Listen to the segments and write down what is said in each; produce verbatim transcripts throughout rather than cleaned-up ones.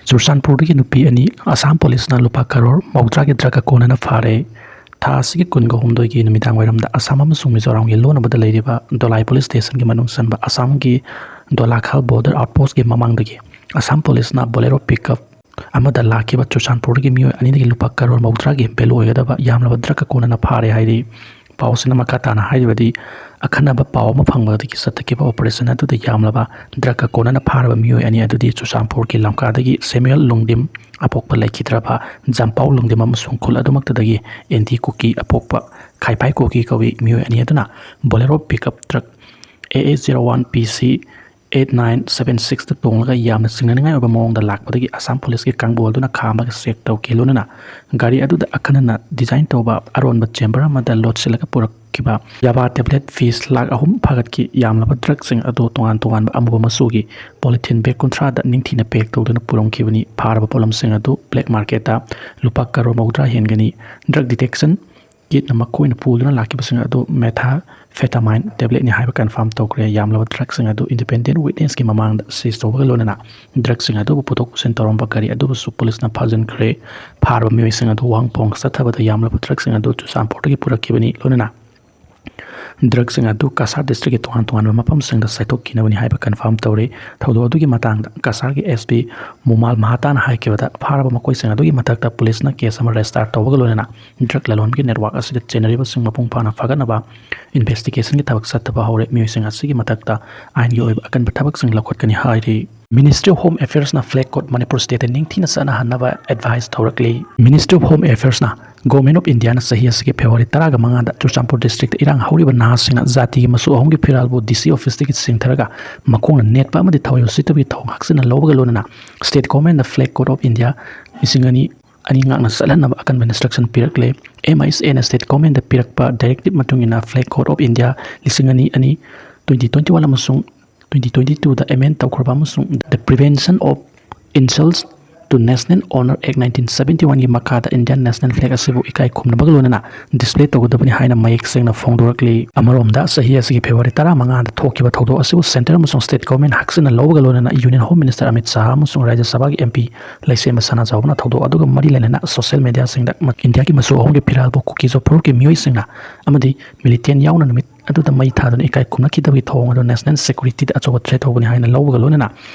ꯆꯨꯔꯆꯥꯟꯄꯨꯔꯗꯒꯤ ꯅꯨꯄꯤ ꯑꯅꯤ ꯑꯁꯥꯝ ꯄꯨꯂꯤꯁꯅ ꯂꯨꯄꯥ ꯀꯔꯣꯔ ꯃꯧꯗ꯭ꯔꯥꯒꯤ ꯗ꯭ꯔꯒ ꯀꯣꯟꯅꯅ ꯐꯥꯔꯦ꯫ ꯊꯥ ꯑꯁꯤꯒꯤ ꯀꯨꯟꯒ ꯍꯨꯝꯗꯣꯏꯒꯤ ꯅꯨꯃꯤꯗꯥꯡ ꯋꯥꯏꯔꯝꯗ ꯑꯁꯥꯝ ꯑꯃꯁꯨꯡ ꯃꯤꯖꯣꯔꯥꯝꯒꯤ ꯂꯣꯟꯅꯕꯗ ꯂꯩꯔꯤꯕ ꯗꯣꯂꯥꯏ ꯄꯨꯂꯤꯁ ꯁ꯭ꯇꯦꯁꯟꯒꯤ ꯃꯅꯨꯡ ꯆꯟꯕ ꯑꯁꯥꯝꯒꯤ ꯗꯣꯂꯥꯈꯥꯜ ꯕꯣꯔꯗꯔ ꯑꯥꯎꯠꯄꯣꯁꯀꯤ ꯃꯃꯥꯡꯗꯒꯤ ꯑꯁꯥꯝ ꯄꯨꯂꯤꯁꯅ ꯕꯣꯂꯦꯔꯣ ꯄꯤꯛꯑꯞ ꯑꯃꯗ ꯂꯥꯛꯈꯤꯕ ꯆꯨꯔꯆꯥꯟꯄꯨꯔꯗꯒꯤ ꯃꯤꯑꯣꯏ ꯑꯅꯤꯗꯒꯤ ꯂꯨꯄꯥ ꯀꯔꯣꯔ ꯃꯧꯗ꯭ꯔꯥꯒꯤ ꯚꯦꯂꯨ ꯑꯣꯏꯒꯗꯕ ꯌꯥꯝꯂꯕ ꯗ꯭ꯔꯒ ꯀꯣꯟꯅꯅ ꯐꯥꯔꯦ ꯍꯥꯏꯔꯤ꯫ ꯄꯥꯎꯁꯤꯅ ꯃꯈꯥ ꯇꯥꯅ ꯍꯥꯏꯔꯤꯕꯗꯤ, ꯑꯈꯟꯅꯕ ꯄꯥꯎ ꯑꯃ ꯐꯪꯕꯗꯒꯤ ꯆꯠꯊꯈꯤꯕ ꯑꯣꯄꯔꯦꯁꯟ ꯑꯗꯨꯗ ꯌꯥꯝꯂꯕ ꯗ꯭ꯔꯒ ꯀꯣꯟꯅꯅ ꯐꯥꯔꯕ ꯃꯤꯑꯣꯏ ꯑꯅꯤ ꯑꯗꯨꯗꯤ ꯆꯨꯔꯆꯥꯟꯄꯨꯔꯒꯤ ꯂꯝꯀꯥꯗꯒꯤ ꯁꯦꯃꯨꯑꯦꯜ ꯂꯨꯡꯗꯤꯝ ꯑꯄꯣꯛꯄ ꯂꯩꯈꯤꯗ꯭ꯔꯕ ꯖꯝꯄꯥꯎ ꯂꯨꯡꯗꯤꯝ ꯑꯃꯁꯨꯡ ꯈꯨꯜ ꯑꯗꯨꯃꯛꯇꯗꯒꯤ ꯑꯦꯟꯗꯤ ꯀꯨꯀꯤ ꯑꯄꯣꯛꯄ ꯈꯥꯏꯄꯥꯏ ꯀꯨꯀꯤ ꯀꯧꯏ꯫ ꯃꯤꯑꯣꯏ ꯑꯅꯤ ꯑꯗꯨꯅ Bolero pickup truck A A zero one P C eight nine seven sixꯇ ꯇꯣꯡꯂꯒ ꯌꯥꯝꯅ ꯆꯤꯡꯅꯅꯤꯡꯉꯥꯏ ꯑꯣꯏꯕ ꯃꯑꯣꯡꯗ ꯂꯥꯛꯄꯗꯒꯤ ꯑꯁꯥꯝ ꯄꯨꯂꯤꯁꯀꯤ ꯀꯥꯡꯕꯨ ꯑꯗꯨꯅ ꯈꯥꯝꯃꯒ ꯆꯦꯛ ꯇꯧꯈꯤ꯫ ꯂꯣꯏꯅꯅ ꯒꯥꯔꯤ ꯑꯗꯨꯗ ꯑꯈꯟꯅꯅ ꯗꯤꯖꯥꯏꯟ ꯇꯧꯕ ꯑꯔꯣꯟꯕ ꯆꯦꯝꯕꯔ ꯑꯃꯗ ꯂꯣꯠꯁꯤꯜꯂꯒ ꯄꯨꯔꯛꯈꯤꯕ ꯌꯥꯕꯥ ꯇꯦꯕ꯭ꯂꯦꯠ ꯄꯤꯁ ꯂꯥꯈ ꯑꯍꯨꯝ ꯐꯥꯒꯠꯀꯤ ꯌꯥꯝꯂꯕ ꯗ꯭ꯔꯒꯁꯤꯡ ꯑꯗꯨ ꯇꯣꯉꯥꯟ ꯇꯣꯉꯥꯟꯕ ꯑꯃꯨꯕ ꯃꯆꯨꯒꯤ ꯄꯣꯂꯤꯊꯤꯟ ꯕꯦꯒ ꯀꯨꯟꯊ꯭ꯔꯥꯗ ꯅꯤꯡꯊꯤꯅ ꯄꯦꯛ ꯇꯧꯗꯨꯅ ꯄꯨꯔꯝꯈꯤꯕꯅꯤ꯫ ꯐꯥꯔꯕ ꯄꯣꯠꯂꯝꯁꯤꯡ ꯑꯗꯨ ꯕ꯭ꯂꯦꯛ ꯃꯥꯔꯀꯦꯠꯇ ꯂꯨꯄꯥ ꯀꯔꯣꯔ ꯃꯧꯗ꯭ꯔꯥ ꯍꯦꯟꯒꯅꯤ꯫ ꯗ꯭ꯔꯒ ꯗꯤꯇꯦꯛꯁꯟ ꯀꯤꯠꯅ ꯃꯈꯣꯏꯅ ꯄꯨꯗꯨꯅ ꯂꯥꯛꯈꯤꯕꯁꯤꯡ ꯑꯗꯨ ꯃꯦꯊꯥꯐꯦꯇꯥꯃꯥꯏꯟ ꯇꯦꯕ꯭ꯂꯦꯠꯅꯤ ꯍꯥꯏꯕ ꯀꯟꯐꯥꯔꯝ ꯇꯧꯈ꯭ꯔꯦ꯫ ꯌꯥꯝꯂꯕ ꯗ꯭ꯔꯒꯁꯤꯡ ꯑꯗꯨ ꯏꯟꯗꯤꯄꯦꯟꯗꯦꯟ ꯋꯤꯠꯅꯦꯁꯀꯤ ꯃꯃꯥꯡꯗ ꯁꯤꯖ ꯇꯧꯕꯒ ꯂꯣꯏꯅꯅ ꯗ꯭ꯔꯒꯁꯤꯡ ꯑꯗꯨꯕꯨ ꯄꯨꯊꯣꯛ ꯄꯨꯁꯤꯟ ꯇꯧꯔꯝꯕ ꯒꯥꯔꯤ ꯑꯗꯨꯕꯨꯁꯨ ꯄꯨꯂꯤꯁꯅ ꯐꯥꯖꯤꯟꯈ꯭ꯔꯦ꯫ ꯐꯥꯔꯕ ꯃꯤꯑꯣꯏꯁꯤꯡ ꯑꯗꯨ ꯋꯥꯍꯪ ꯄꯥꯎꯍꯪ ꯆꯠꯊꯕꯗ ꯌꯥꯝꯂꯕ ꯗ꯭ꯔꯒꯁꯤꯡ ꯑꯗꯨ ꯆꯨꯔꯆꯥꯟꯄꯨꯔꯗꯒꯤ ꯄꯨꯔꯛꯈꯤꯕꯅꯤ꯫ ꯂꯣꯏꯅꯅ ꯗ꯭ꯔꯒꯁꯤꯡ ꯑꯗꯨ ꯀꯁꯥꯔ ꯗꯤꯁꯇ꯭ꯔꯤꯛꯀꯤ ꯇꯣꯉꯥꯟ ꯇꯣꯉꯥꯟꯕ ꯃꯐꯝꯁꯤꯡꯗ ꯆꯥꯏꯊꯣꯛꯈꯤꯅꯕꯅꯤ ꯍꯥꯏꯕ ꯀꯟꯐꯥꯔꯝ ꯇꯧꯔꯦ꯫ ꯊꯧꯗꯣꯛ ꯑꯗꯨꯒꯤ ꯃꯇꯥꯡꯗ ꯀꯁꯥꯔꯒꯤ S P ꯃꯨꯃꯥꯜ ꯃꯍꯥꯇꯥꯅ ꯍꯥꯏꯈꯤꯕꯗ, ꯐꯥꯔꯕ ꯃꯈꯣꯏꯁꯤꯡ ꯑꯗꯨꯒꯤ ꯃꯊꯛꯇ ꯄꯨꯂꯤꯁꯅ ꯀꯦꯁ ꯑꯃ ꯔꯦꯖꯤꯁꯇꯥꯔ ꯇꯧꯕꯒ ꯂꯣꯏꯅꯅ ꯗ꯭ꯔꯒ ꯂꯂꯣꯟꯕꯒꯤ ꯅꯦꯠꯋꯥꯔꯛ ꯑꯁꯤꯗ ꯆꯦꯟꯅꯔꯤꯕꯁꯤꯡ ꯃꯄꯨꯡ ꯐꯥꯅ ꯐꯥꯒꯠꯅꯕ ꯏꯟꯚꯦꯁꯇꯤꯒꯦꯁꯟꯒꯤ ꯊꯕꯛ ꯆꯠꯊꯕ ꯍꯧꯔꯦ꯫ ꯃꯤꯑꯣꯏꯁꯤꯡ ꯑꯁꯤꯒꯤ ꯃꯊꯛꯇ ꯑꯥꯏꯟꯒꯤ ꯑꯣꯏꯕ ꯑꯀꯟꯕ ꯊꯕꯛꯁꯤꯡ ꯂꯧꯈꯠꯀꯅꯤ ꯍꯥꯏꯔꯤ꯫ Ministry of Home Affairsꯅ flag code Manipur stateꯇ ꯅꯤꯡꯊꯤꯅ ꯆꯠꯅꯍꯟꯅꯕ advice ꯇꯧꯔꯛꯂꯤ꯫ Ministry of Home Affairsꯅ Government of Indiaꯅ ꯆꯍꯤ ꯑꯁꯤꯒꯤ ꯐꯦꯕ꯭ꯔꯨꯋꯥꯔꯤ ꯇꯔꯥꯒ ꯃꯉꯥꯗ ꯆꯨꯔꯆꯥꯟꯄꯨꯔ ꯗꯤꯁꯇ꯭ꯔꯤꯛꯇ ꯏꯔꯥꯡ ꯍꯧꯔꯤꯕ ꯅꯍꯥꯁꯤꯡꯅ ꯖꯥꯇꯤꯒꯤ ꯃꯆꯨ ꯑꯍꯨꯝꯒꯤ ꯐꯤꯔꯥꯜꯕꯨ D C officeꯇꯒꯤ ꯆꯤꯡꯊꯔꯒ ꯃꯈꯣꯡꯅ ꯅꯦꯠꯄ ꯑꯃꯗꯤ ꯊꯑꯣꯏ ꯎꯁꯤꯠꯇꯕꯒꯤ ꯊꯧꯑꯣꯡ ꯍꯛꯆꯤꯟꯅ ꯂꯧꯕꯒ ꯂꯣꯏꯅꯅ state governmentꯅ flag code of India ꯂꯤꯁꯤꯡ ꯑꯅꯤ ꯑꯅꯤ ꯉꯥꯛꯅ ꯆꯠꯍꯟꯅꯕ ꯑꯀꯟꯕ instruction ꯄꯤꯔꯛꯂꯦ꯫ M I S Aꯅ state governmentꯗ ꯄꯤꯔꯛꯄ directive ꯃꯇꯨꯡ ꯏꯟꯅ flag code of India ꯂꯤꯁꯤꯡ ꯑꯅꯤ ꯑꯅꯤ, twenty twenty one ꯑꯃꯁꯨꯡ twenty twenty twoꯗ amend ꯇꯧꯈ꯭ꯔꯕ ꯑꯃꯁꯨꯡ The Prevention of Insults to National Honor Act nineteen seventy one ꯒꯤ ꯃꯈꯥꯗ Indian National Flag ꯑꯁꯤꯕꯨ ꯏꯀꯥꯏ ꯈꯨꯝꯅꯕꯒ ꯂꯣꯏꯅꯅ display ꯇꯧꯒꯗꯕꯅꯤ ꯍꯥꯏꯅ ꯃꯌꯦꯛ ꯁꯦꯡꯅ ꯐꯣꯡꯗꯣꯔꯛꯂꯤ꯫ ꯑꯃꯔꯣꯝꯗ, ꯆꯍꯤ ꯑꯁꯤꯒꯤ February ꯇꯔꯥꯃꯉꯥꯗ ꯊꯣꯛꯈꯤꯕ ꯊꯧꯗꯣꯛ ꯑꯁꯤꯕꯨ centre ꯑꯃꯁꯨꯡ state government ꯍꯛꯆꯤꯟꯅ ꯂꯧꯕꯒ ꯂꯣꯏꯅꯅ Union Home Minister Amit Shah ꯑꯃꯁꯨꯡ ꯔꯥꯖ꯭ꯌ ꯁꯚꯥꯒꯤ MP ꯂꯩꯁꯦꯝꯕ ꯁꯅꯥꯖꯥꯎꯕꯅ ꯊꯧꯗꯣꯛ ꯑꯗꯨꯒ ꯃꯔꯤ ꯂꯩꯅꯅ social media ꯁꯤꯡꯗ ꯏꯟꯗꯤꯌꯥꯒꯤ ꯃꯆꯨ ꯑꯍꯨꯝꯒꯤ ꯐꯤꯔꯥꯜꯕꯨ ꯀꯨꯀꯤꯖꯣ ꯐꯨꯔꯨꯞꯀꯤ ꯃꯤꯑꯣꯏꯁꯤꯡꯅ ꯑꯃꯗꯤ militant ꯌꯥꯎꯅ ꯅꯨꯃꯤꯠ ꯑꯗꯨꯗ ꯃꯩ ꯊꯥꯗꯨꯅ ꯏꯀꯥꯏ ꯈꯨꯝꯅꯈꯤꯗꯕꯒꯤ ꯊꯧꯑꯣꯡ ꯑꯗꯨ national security ꯗ ꯑꯆꯧꯕ threat ꯇꯧꯒꯅꯤ ꯍꯥꯏꯅ ꯂꯧꯕꯒ ꯂꯣꯏꯅꯅ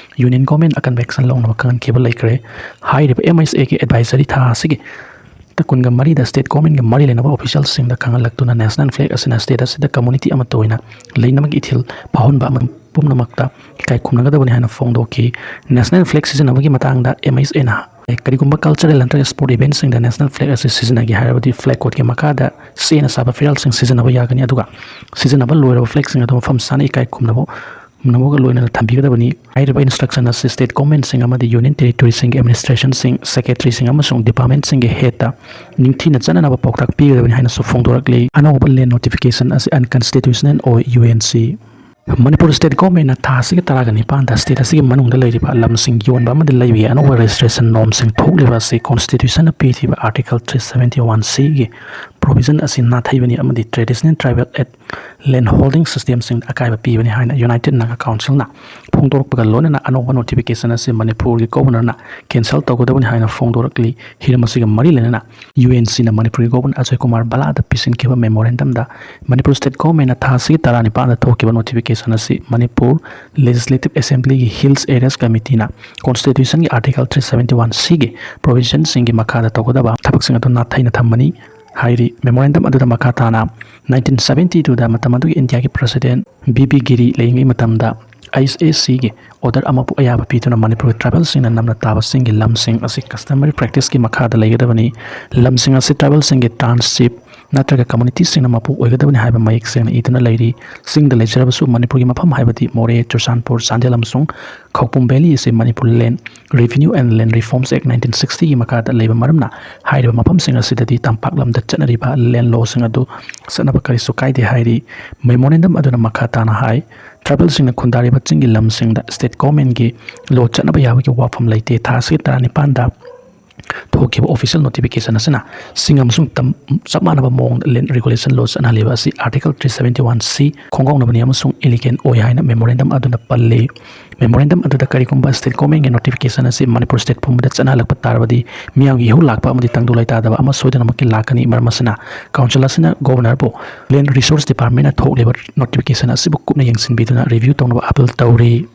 Union Government ꯑꯀꯟꯕ action ꯂꯧꯅꯕ ꯈꯪꯍꯟꯈꯤꯕ ꯂꯩꯈ꯭ꯔꯦ꯫ ꯍꯥꯏꯔꯤꯕ M I S A ꯒꯤ advisory ꯊꯥ ꯑꯁꯤꯒꯤ ꯇ ꯀꯨꯟꯒ ꯃꯔꯤꯗ state government ꯒ ꯃꯔꯤ ꯂꯩꯅꯕ official ꯁꯤꯡꯗ ꯈꯪꯍꯜꯂꯛꯇꯨꯅ national flag ꯑꯁꯤꯅ state ꯑꯁꯤꯗ community ꯑꯃꯠꯇ ꯑꯣꯏꯅ ꯂꯩꯅꯕꯒꯤ ꯏꯊꯤꯜ ꯐꯥꯎꯍꯟꯕ ꯑꯃ ꯄꯨꯝꯅꯃꯛꯇ ꯏꯀꯥꯏ ꯈꯨꯝꯅꯒꯗꯕꯅꯤ ꯍꯥꯏꯅ ꯐꯣꯡꯗꯣꯛꯈꯤ꯫ National flag ꯁꯤꯖꯤꯟꯅꯕꯒꯤ ꯃꯇꯥꯡꯗ M I S A ꯅ ꯀꯔꯤꯒꯨꯝꯕ cultural ꯅꯠꯇ꯭ꯔꯒ sport event ꯁꯤꯡꯗ national flag ꯑꯁꯤ ꯁꯤꯖꯤꯟꯅꯒꯦ ꯍꯥꯏꯔꯕꯗꯤ flag code ꯀꯤ ꯃꯈꯥꯗ ꯆꯦꯅ ꯁꯥꯕ ꯐꯤꯔꯥꯜꯁꯤꯡ ꯁꯤꯖꯤꯟꯅꯕ ꯌꯥꯒꯅꯤ, ꯑꯗꯨꯒ ꯁꯤꯖꯤꯟꯅꯕ ꯂꯣꯏꯔꯕ flag ꯁꯤꯡ ꯑꯗꯨ ꯃꯐꯝ ꯆꯥꯅ ꯏꯀꯥꯏ ꯈꯨꯝꯅꯕ ꯈꯨꯝꯅꯕꯒ ꯂꯣꯏꯅꯅ ꯊꯝꯕꯤꯒꯗꯕꯅꯤ꯫ ꯍꯥꯏꯔꯤꯕ instruction ꯑꯁꯤ state government ꯁꯤꯡ ꯑꯃꯗꯤ Union Territory ꯁꯤꯡꯒꯤ administration ꯁꯤꯡ, secretary ꯁꯤꯡ ꯑꯃꯁꯨꯡ department ꯁꯤꯡꯒꯤ head ꯇ ꯅꯤꯡꯊꯤꯅ ꯆꯠꯅꯅꯕ ꯄꯥꯎꯇꯥꯛ ꯄꯤꯒꯗꯕꯅꯤ ꯍꯥꯏꯅꯁꯨ ꯐꯣꯡꯗꯣꯔꯛꯂꯤ꯫ ꯑꯅꯧꯕ land notification ꯑꯁꯤ unconstitutional ꯑꯣꯏ꯫ U N C Manipur state government ꯅ ꯊꯥ ꯑꯁꯤꯒꯤ ꯇꯔꯥꯒ ꯅꯤꯄꯥꯟꯗ state ꯑꯁꯤꯒꯤ ꯃꯅꯨꯡꯗ ꯂꯩꯔꯤꯕ ꯂꯝꯁꯤꯡ ꯌꯣꯟꯕ ꯑꯃꯗꯤ ꯂꯩꯕꯒꯤ ꯑꯅꯧꯕ registration norm ꯁꯤꯡ ꯊꯣꯛꯂꯤꯕ ꯑꯁꯤ constitution ꯅ ꯄꯤꯔꯤꯕ Article three seventy one C ꯒꯤ provision ꯑꯁꯤ ꯅꯥꯊꯩꯕꯅꯤ ꯑꯃꯗꯤ traditional tribal land holding system ꯁꯤꯡꯗ ꯑꯀꯥꯏꯕ ꯄꯤꯕꯅꯤ ꯍꯥꯏꯅ United Naga Council ꯅ ꯐꯣꯡꯗꯣꯔꯛꯄꯒ ꯂꯣꯏꯅꯅ ꯑꯅꯧꯕ notification ꯑꯁꯤ ꯃꯅꯤꯄꯨꯔꯒꯤ governor ꯅ cancel ꯇꯧꯒꯗꯕꯅꯤ ꯍꯥꯏꯅ ꯐꯣꯡꯗꯣꯔꯛꯂꯤ꯫ ꯍꯤꯔꯝ ꯑꯁꯤꯒ ꯃꯔꯤ ꯂꯩꯅꯅ U N C ꯅ ꯃꯅꯤꯄꯨꯔꯒꯤ governor ꯑꯖꯣꯏ ꯀꯨꯃꯥꯔ ꯕꯂꯥꯗ ꯄꯤꯁꯤꯟꯈꯤꯕ memorandum ꯗ ꯃꯅꯤꯄꯨꯔ state government ꯅ ꯊꯥ ꯑꯁꯤꯒꯤ ꯇꯔꯥꯅꯤꯄꯥꯟꯗ ꯊꯣꯛꯈꯤꯕ notification ꯑꯁꯤ ꯃꯅꯤꯄꯨꯔ Legislative Assembly ꯒꯤ Hills Areas Committee ꯅ constitution ꯒꯤ Article three seventy one C ꯒꯤ provision ꯁꯤꯡꯒꯤ ꯃꯈꯥꯗ ꯇꯧꯒꯗꯕ ꯊꯕꯛꯁꯤꯡ ꯑꯗꯨ ꯅꯥꯊꯩꯅ ꯊꯝꯕꯅꯤ ꯍꯥꯏꯔꯤ꯫ Memorandum ꯑꯗꯨꯗ ꯃꯈꯥ ꯇꯥꯅ nineteen seventy two ꯗ ꯃꯇꯝ ꯑꯗꯨꯒꯤ ꯏꯟꯗꯤꯌꯥꯒꯤ president B B ꯒꯤꯔꯤ ꯂꯩꯔꯤꯉꯩ ꯃꯇꯝꯗ I S A C ꯒꯤ order ꯑꯃꯕꯨ ꯑꯌꯥꯕ ꯄꯤꯗꯨꯅ ꯃꯅꯤꯄꯨꯔꯒꯤ tribal ꯁꯤꯡꯅ ꯅꯝꯅ ꯇꯥꯕ ꯆꯤꯡꯒꯤ ꯂꯝꯁꯤꯡ ꯑꯁꯤ customary practice ꯀꯤ ꯃꯈꯥꯗ ꯂꯩꯒꯗꯕꯅꯤ꯫ ꯂꯝꯁꯤꯡ ꯑꯁꯤ tribal ꯁꯤꯡꯒꯤ township ꯅꯠꯇ꯭ꯔꯒ ꯀꯝꯃꯨꯅꯤꯇꯤꯁꯤꯡꯅ ꯃꯄꯨ ꯑꯣꯏꯒꯗꯕꯅꯤ ꯍꯥꯏꯕ ꯃꯌꯦꯛ ꯁꯦꯡꯅ ꯏꯗꯨꯅ ꯂꯩꯔꯤ꯫ ꯆꯤꯡꯗ ꯂꯩꯖꯔꯕꯁꯨ ꯃꯅꯤꯄꯨꯔꯒꯤ ꯃꯐꯝ ꯍꯥꯏꯕꯗꯤ ꯃꯣꯔꯦ, ꯆꯨꯔꯆꯥꯟꯄꯨꯔ, ꯆꯥꯟꯗꯦꯜ ꯑꯃꯁꯨꯡ ꯈꯧꯄꯨꯝ ꯚꯦꯂꯤ ꯑꯁꯤ Manipur Land Revenue and Land Reforms Act nineteen sixty ꯒꯤ ꯃꯈꯥꯗ ꯂꯩꯕ ꯃꯔꯝꯅ ꯍꯥꯏꯔꯤꯕ ꯃꯐꯝꯁꯤꯡ ꯑꯁꯤꯗꯗꯤ ꯇꯝꯄꯥꯛ ꯂꯝꯗ ꯆꯠꯅꯔꯤꯕ land law ꯁꯤꯡ ꯑꯗꯨ ꯆꯠꯅꯕ ꯀꯔꯤꯁꯨ ꯀꯥꯏꯗꯦ ꯍꯥꯏꯔꯤ꯫ Memorandum ꯑꯗꯨꯅ ꯃꯈꯥ ꯇꯥꯅ ꯍꯥꯏ, tribal ꯁꯤꯡꯅ ꯈꯨꯟꯗꯥꯔꯤꯕ ꯆꯤꯡꯒꯤ ꯂꯝꯁꯤꯡꯗ state government ꯀꯤ law ꯆꯠꯅꯕ ꯌꯥꯕꯒꯤ ꯋꯥꯐꯝ ꯂꯩꯇꯦ꯫ ꯊꯥ ꯑꯁꯤꯒꯤ ꯇꯔꯥꯅꯤꯄꯥꯟꯗ ꯊꯣꯛꯈꯤꯕ official notification ꯑꯁꯤꯅ ꯆꯤꯡ ꯑꯃꯁꯨꯡ ꯇꯝ ꯆꯞ ꯃꯥꯟꯅꯕ ꯃꯑꯣꯡꯗ land regulation law ꯆꯠꯅꯍꯜꯂꯤꯕ ꯑꯁꯤ Article three seventy one C ꯈꯣꯡꯒꯥꯎꯅꯕꯅꯤ ꯑꯃꯁꯨꯡ illegal ꯑꯣꯏ ꯍꯥꯏꯅ memorandum ꯑꯗꯨꯅ ꯄꯜꯂꯤ꯫ Memorandum ꯑꯗꯨꯗ ꯀꯔꯤꯒꯨꯝꯕ state government ꯀꯤ notification ꯑꯁꯤ ꯃꯅꯤꯄꯨꯔ state ꯄꯨꯝꯕꯗ ꯆꯠꯅꯍꯜꯂꯛꯄ ꯇꯥꯔꯕꯗꯤ ꯃꯤꯌꯥꯝꯒꯤ ꯏꯍꯧ ꯂꯥꯛꯄ ꯑꯃꯗꯤ ꯇꯪꯗꯨ ꯂꯩꯇꯥꯗꯕ ꯑꯃ ꯁꯣꯏꯗꯅꯃꯛꯀꯤ ꯂꯥꯛꯀꯅꯤ꯫ ꯃꯔꯝ ꯑꯁꯤꯅ council ꯑꯁꯤꯅ governor ꯕꯨ land resource department ꯅ ꯊꯣꯛꯂꯤꯕ notification ꯑꯁꯤꯕꯨ ꯀꯨꯞꯅ ꯌꯦꯡꯁꯤꯟꯕꯤꯗꯨꯅ review ꯇꯧꯅꯕ appeal ꯇꯧꯔꯤ꯫